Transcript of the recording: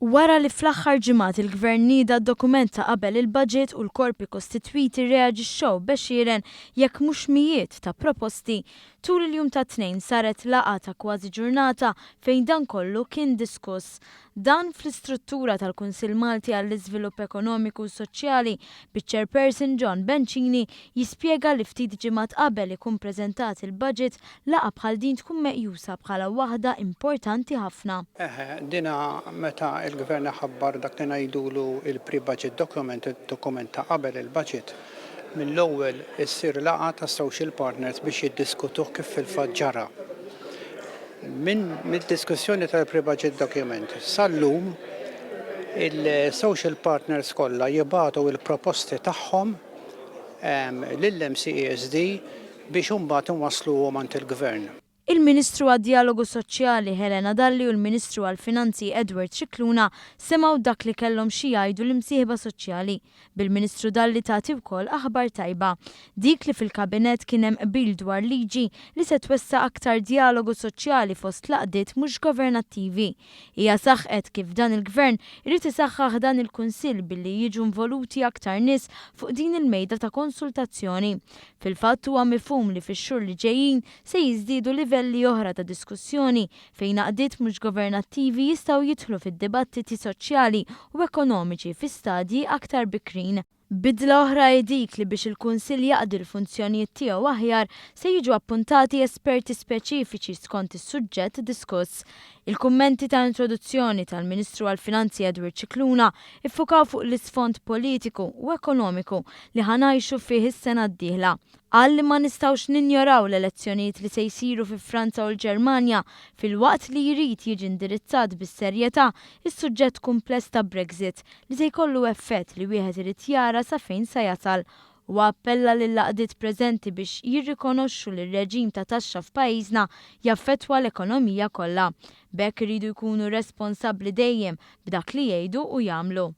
Wara li fl-aħħar ġimgħat il-Gvern nieda d-dokument ta' qabel il-budget u l-korpi kostitwiti rreaġixxew b'għexieren jekk mhux mijiet ta' proposti, tul il-jum tat-Tnejn saret laqgħa ta' kważi ġurnata fejn dan kollu kien diskuss. Dan fl-istruttura tal-Kunsill Malti għall-Iżvilupp Ekonomiku u Soċjali, biċ-Chairperson John Bencini jispjega li ftit ġimgħat qabel ikun preżentat il-budget, laqgħa bħal din tkun meqjusa bħala waħda importanti ħafna. Eħe, dina meta l-Gvern iħabbar dak li ngħidulu il-pre-budget document, id-dokument ta' qabel il-budget, mill-ewwel issir laqgħa ta' social partners biex jiddiskutuh kif fil-fatt ġara. Minn mid-diskussjoni tal-pre-budget document sal-lum, il-social partners kollha jibagħtu l-proposti tagħhom lill-MCESD biex imbagħad inwassluhom għand il-Gvern. Il-Ministru għad-Djalogu Soċjali Helena Dalli u l-Ministru għall-Finanzi Edward Scicluna semgħu dak li kellhom xi jgħidu l-imsieħba soċjali. Bil-Ministru Dalli tagħti wkoll aħbar tajba. Dik li fil-Kabinett kien hemm qbil dwar liġi li se twessa' aktar djalogu soċjali fost l-għaqdiet mhux governattivi. Hija saħqet kif dan il-Gvern irid isaħħaħ dan il-Kunsill billi jiġu involuti aktar nies fuq din il-mejda ta' konsultazzjoni. Fil-fatt huwa mifhum li fix-xhur li ġejjin se jiżdiedu livelli oħra ta' diskussjoni fejn għaqdiet mhux governattivi jistgħu jidħlu fid-dibattiti soċjali u ekonomiċi fi stadji aktar bikrin. Bidla oħra hi dik li biex il-Kunsill jaqdi l-funzjonijiet tiegħu aħjar se jiġu appuntati esperti speċifiċi skont is-suġġett diskuss. Il-kummenti ta' introduzzjoni tal-Ministru għall-Finanzi Edward Scicluna ffukaw fuq l-isfond politiku u ekonomiku li ħa ngħixu fih is-sena d-dieħla. Qal li ma nistgħux ninjoraw l-elezzjonijiet li se jsiru fi Franza u l-Ġermanja filwaqt li jrid jiġi indirizzat bis-serjetà s-suġġett kumpless ta' Brexit li se jkollu effett li wieħed irid jara sa fejn sa jasal. Huwa appella lill-għaqdiet preżenti biex jirrikonoxxu li r-reġim ta' taxxa f'pajjiżna jaffettwa l-ekonomija kollha. B'hekk iridu jkunu responsabbli dejjem b'dak li jgħidu u jagħmlu.